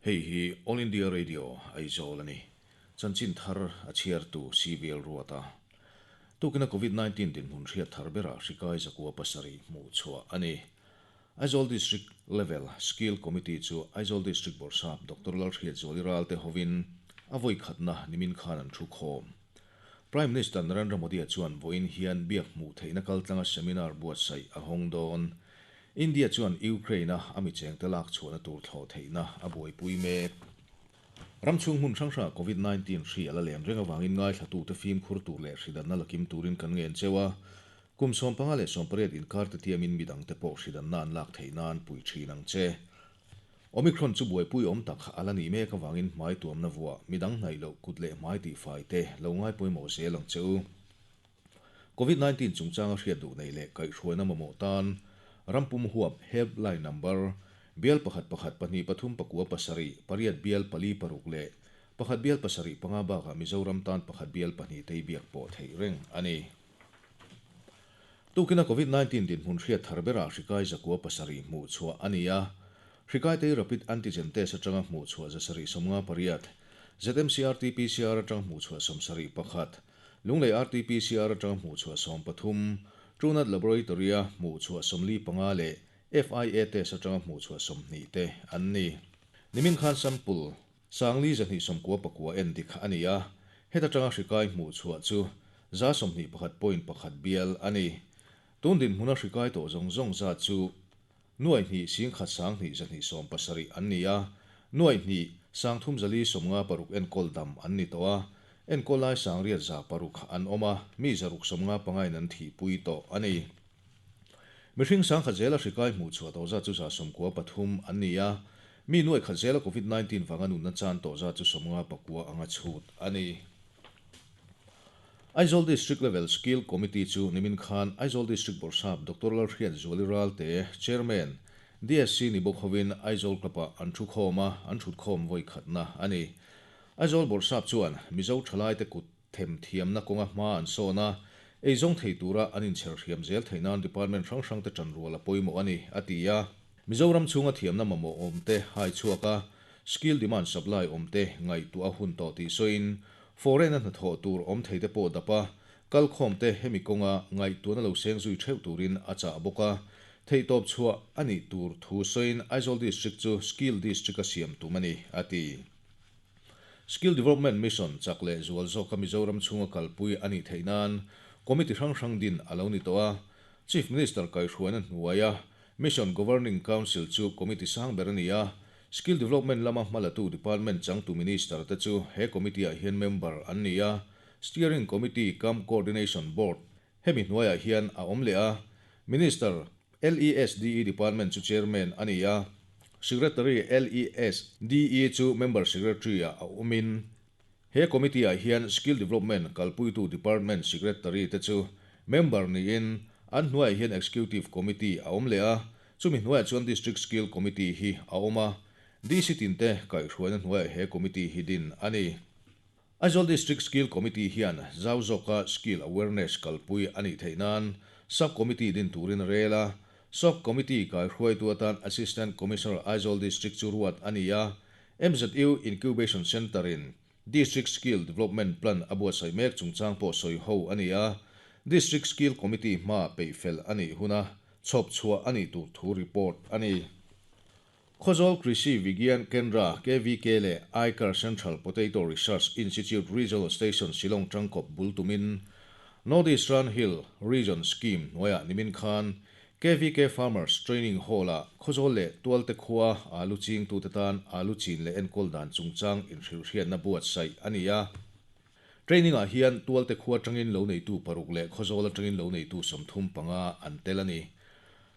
Hei hi All India Radio Aizawl a ni. Chanchin thar a chhiartu CVL Ruata. Tukina Covid 19 dinhmun hriat thar berah hri kai zakua pasarih hmuh chhuah a ni. Aizawl District Level Skill Committee chu Aizawl District Bawrhsap Doctor Lalhriatzuali Ralte hovin a vawi khatna nimin khan an thu khawm. Prime Minister Narendra Modi-a chuan vawiin hian biak hmuh theihna kaltlanga seminar buatsaih a hawng dawn. India chuan Ukraine-a a michengte lak chhuahna tur thlawh theihna a buaipui mek. Ram chhung hmun hrang hrangah Covid 19 hri a la len reng avangin ngaithlatute fimkhur tur leh hridanna la kim turin kan ngen cheu a. Kum 15 leh 18 inkarte tiamin midangte pawh hridanna an lak theih nan pui thin ang che. Omicron chu buaipui awm tak a la nih mek avangin hmai tuamna vuah, midang hnaih loh kut leh hmai tihfai te lo ngai pawimawh zel ang che u. Covid 19 chungchanga hriat duh nei leh kaihhruaina mamawh tan rampum huap helpline number bial pakhat pakhat pahnih pathum pakua pasarih pariat bial pali paruk leh pakhat bial pasarih panga bakah Mizoram tan pakhat bial pahnih tei biak pawh theih reng a ni. Tukina Covid 19 dinhmun hriat thar berah hri kai zakua pasarih hmuh chhuah a ni a. Hri kai tei rapid antigen test atanga hmuh chhuah zasarih sawmnga pariat, ZMC RT-PCR atanga hmuh chhuah sawmsarih pakhat, Lunglei RT-PCR atanga hmuh chhuah 13, Truenat Laboratory-a hmuh chhuah 45 leh FIA test atanga hmuh chhuah 20 te an ni. Nimin khan sample Sangli zahnih sawmkua pakua en dik a ni a, heta tanga hri kai hmuh chhuah chu 21.1 bial a ni. Tun dinhmuna hri kai tawh zawng zawng zat chu nuai hnih singkhat sanghnih zahnih sawm pasarih an ni a, nuai hnih sangthum zali sawmnga paruk enkawl dam an ni tawh a, enkawl lai sangriat za paruk an awm a, mi zaruk sawmnga pangain an thihpui tawh a ni. Mihring sangkhat zela hri kai hmuh chhuah tawh zat chu 93 an ni a, mi nuai khat zela Covid 19 vanga nunna chan tawh zat chu 59 anga chhut a ni. Aizawl District Level Skill Committee chu nimin khan Aizawl District Bawrhsap Doctor Lalhriatzuali Ralte, Chairman, DSC ni bawk hovin Aizawl Club-ah an thu khawm a, an thut khawm vawi khatna a ni. Aizawl Bawrhsap chuan Mizo thalaite kut them thiamna kawnga hma an sawn a, eizawng thei tura an inchher hriam zel theih nan department hrang hrangte tanrual a pawimawh a ni, a ti a. Mizoram chhunga thiamna mamawh awmte hai chhuak a, skill demand supply awmte ngaihtuah a hun tawh tih sawiin, foreign-a hnathawh tur awm theite pawh dap a, kalkhawmte hemi kawnga ngaihtuahna lo seng zui theuh turin a chah bawk a. Theihtawp chhuah a nih tur thu sawiin Aizawl District chu skill district-a siam tum a ni, a ti. Skill Development Mission chak leh zual zawka Mizoram chhunga kalpui a nih theih nan Committee hrang hrang din a lo ni tawh a. Chief Minister kaihhruaina hnuaia Mission Governing Council chu Committee sang ber a ni a. Skill Development lama hmalatu Department changtu Minister te chu he Committee-ah hian member an ni a. Steering Committee cum Coordination Board hemi hnuaiah hian a awm leh a. Minister LESDE Department chu Chairman a ni a, Secretary LESDE chu Member Secretary-ah a awmin, he Committee-ah hian Skill Development kalpuitu Department Secretary te chu Member niin an hnuaiah hian Executive Committee a awm leh a, chumi hnuaiah chuan District Skill Committee hi a awm a, DC tinte kaihhruaina hnuaiah he Committee hi din a ni. Aizawl District Skill Committee hian zau zawka skill awareness kalpui a nih theih nan Sub Committee din turin a rel a. Sub Committee kaihruaitu atan Assistant Commissioner Aizawl District chu ruat a ni a. MZU Incubation Centre-in District Skill Development Plan a buatsaih mek chungchang pawh sawi ho a ni a. District Skill Committee hma peihfel a nih huna chhawp chhuah a nih tur thu report a ni. Khawzawl Krishi Vigyan Kendra, KVK, leh ICAR Central Potato Research Institute Regional Station Shillong tangkawp bul tumin North Eastern Hill Region Scheme hnuaiah nimin khan KVK Farmers Training Hall-ah Khawzawl leh Tualte khua alu chingtute tan alu chin leh enkawl dan chungchang inhrilhhriatna buatsaih a ni a. Training-ah hian Tualte khua atangin lo neitu paruk leh Khawzawl atangin lo neitu 35 an tel a ni.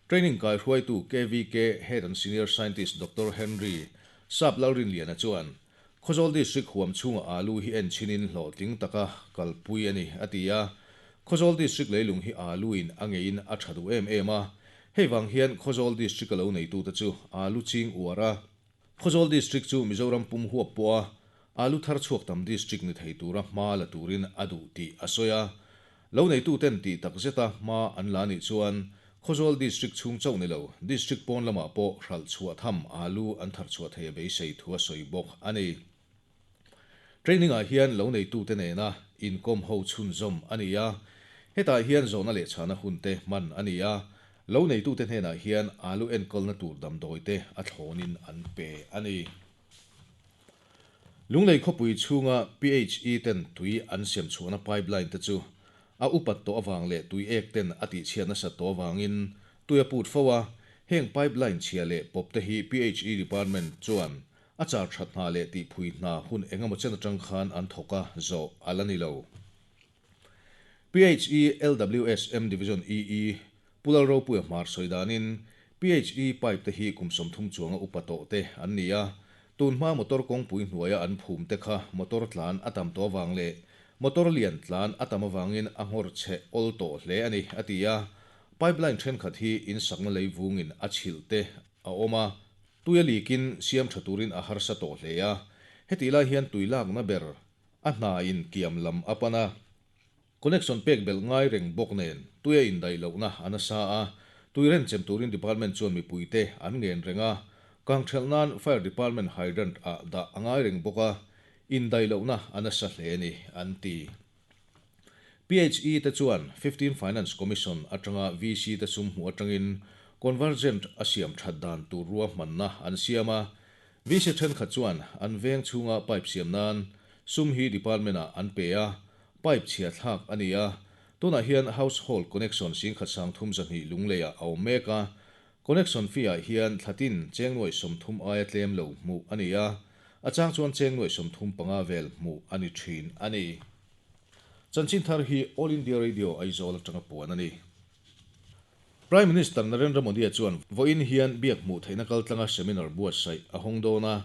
Training kaihruaitu KVK Head and Senior Scientist Doctor Henry Sap Lalrinliana chuan, Khawzawl District huam chhunga alu hi en chhinin hlawhtling taka kalpui a ni, a ti a. Khawzawl District leilung hi alu-in a ngeiin a tha duh em em a. Hei vang hian Khawzawl District-a lo neitute chu alu ching uar a. Khawzawl District chu Mizoram pum huap pawha alu thar chhuak tam District ni thei tura hma la turin a duh tih a sawi a. Lo neituten tih tak zeta hma an la nih chuan Khawzawl District chhung chauh ni lo, District pawn lamah pawh hralh chhuah tham alu an thar chhuah thei a beisei thu a sawi bawk a ni. Training ah hian lo neitute nena inkawm ho chhunzawm a ni a, hetah hian zawhna leh chhana hun te hman a ni a, lo neitute hnenah hian alu enkawlna tur damdawi te a thlawnin an pe a ni. Lunglei khawpui chhunga PHE ten tui an siam chhuahna pipeline te chu a upat tawh avang leh tui ek ten a tihchhiat nasat tawh avangin tui a put fo a, heng pipeline chhia leh pawp te hi PHE department chuan A char that hna leh tihphui hna hun eng emaw chen atang khan an thawk a, zawh a la ni lo. PHE LWSM Division EE Pu Lalropuia Hmar sawi danin, PHE pipe te hi kum 30 chuanga upa tawh te an ni a, tun hma motor kawngpui hnuaia an phum te kha motor tlan a tam tawh avang leh motor lian tlan a tam avangin a nghawr chhe awl tawh hle a ni, a ti a. Pipeline thenkhat hi insakna lei vungin a chhilh te a awm a, Tui a likin siam tha turin a harsa tawh hle a, hetih lai hian tui lakna ber a hna in kiam lam a pan a, connection pek belh ngai reng bawk nen tui a indaih lohna a nasa a, tui renchem turin department chuan mipuite an ngen reng a, kang thelh nan fire department hydrant ah dah a ngai reng bawk a, indaih lohna a nasa hle a ni, an ti. PHE te chuan 15 Finance Commission atanga VC te sum hmuh atangin Convergent a siam that dan tur ruahmanna an siam a. VC thenkhat chuan an veng chhunga pipe siam nan sum hi department ah an pe a, pipe chhia thlak a ni a. Tunah hian household connection 13,200 Lunglei ah a awm mek a. Connection fee ah hian thlatin cheng nuaih 30 aia tlem lo hmuh a ni a, a chang chuan cheng nuaih 35 vel hmuh a ni thin a ni. Chanchin thar hi All India Radio Aizawl atanga puan a ni. Prime Minister Narendra Modi-a chuan vawiin hian biak hmuh theihna kaltlanga seminar buatsaih a hawng dawn a.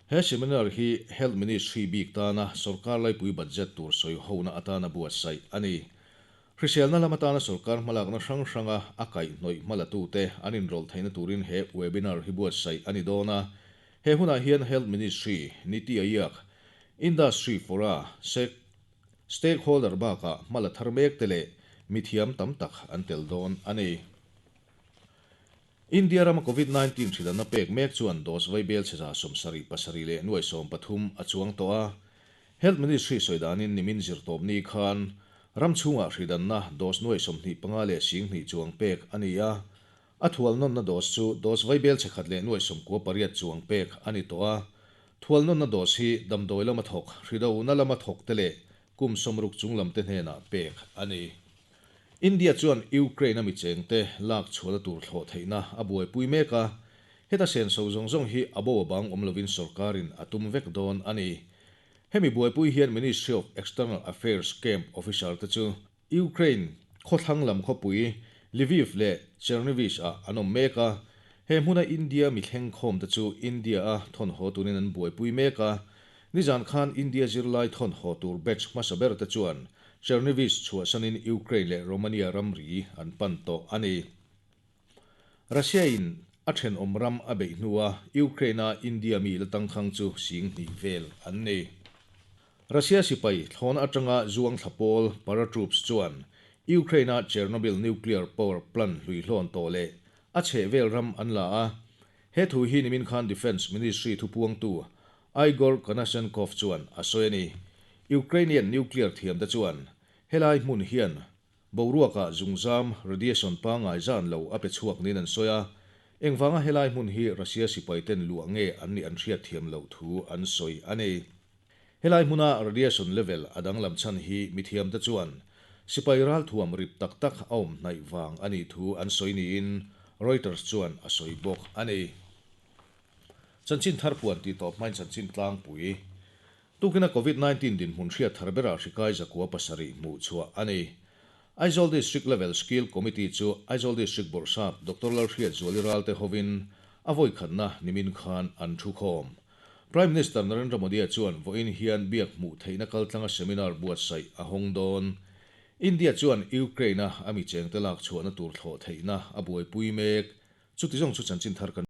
He seminar hi Health Ministry bik tana sorkar laipui budget tur sawi hona atana buatsaih a ni. Hriselna lam atana sorkar hmalakna hrang hranga a kaihhnawih hmalatute an inrawlh theihna turin he webinar hi buatsaih a ni dawn a. He hunah hian Health Ministry, Niti Aayog, Industry Fora, sec, stakeholder bakah hmala thar mek te leh mithiam tam tak an tel dawn a ni. India rama Covid 19 hridanna pek mek chuan dose vaibel chhe 77 leh nuai 13 a chuang tawh a. Health Ministry sawi danin nimin zirtawp ni khan ram chhungah hridanna dose nuai 25 leh 2000 chuang pek a ni a. A thual nawnna dose chu dose vaibel chhe khat leh nuai 98 chuang pek a ni tawh a. Thual nawnna dose hi damdawi lama thawk, hridona lama thawk te leh kum 60 chung lam te hnenah pek a ni. India chuan Ukraine a mi chengte lak chhuahna tur thlawh theihna a buaipui mek a, heta senso zawng zawng hi a bo a bang awm lovin sorkarin a tum vek dawn a ni. Hemi buaipui hian Ministry of External Affairs camp officer te chu Ukraine khawthlang lam khawpui Lviv leh Chernihiv ah an awm mek a, he hmuna India mi thleng khawm te chu India a thawn haw turin an buaipui mek a. Nizan khan India zirlai thawn haw tur batch hmasa ber te chuan Chernihiv chhuahsanin Ukraine leh Romania ramri an pan tawh a ni. Russia in a thenawm ram a beih hnua Ukraine a India mi la tangkhang chu 2000 vel an ni. Russia sipai thlawn atanga zuang thla pawl paratroops chuan Ukraine a Chernobyl nuclear power plant hlui hlawn tawh leh a chheh vel ram an la a. He thu hi nimin khan Defence Ministry thupuangtu Igor Konashenkov chuan a sawi a ni. Ukrainian nuclear thiamte chuan helai hmun hian boruakah zungzam radiation pangai zan lo a pe chhuak niin an sawi a. Engvanga helai hmun hi Russia sipai ten luah nge an nih an hriat thiam loh thu an sawi a ni. Helai hmuna radiation level a danglam chhan hi mithiamte chuan sipai ralthuam rip tak tak a awm hnaih vang a nih thu an sawi niin Reuters chuan a sawi bawk a ni. Chanchin thar puan tih tawp hmain chanchin tlangpui. Tukina Covid 19 dinhmun hriat thar berah hrikai 107 hmuh chhuah a ni. Aizawl District Level Skill Committee chu Aizawl District Bawrhsap Doctor Lalhriatzuali Ralte hovin a vawi khatna nimin khan an thu khawm. Prime Minister Narendra Modi-a chuan vawiin hian biak hmuh theihna kaltlanga seminar buatsaih a hawng dawn. India chuan Ukraine-a a mi chengte lak chhuahna tur thlawh theihna a buaipui mek. Chuti zawng chu chanchin thar kan.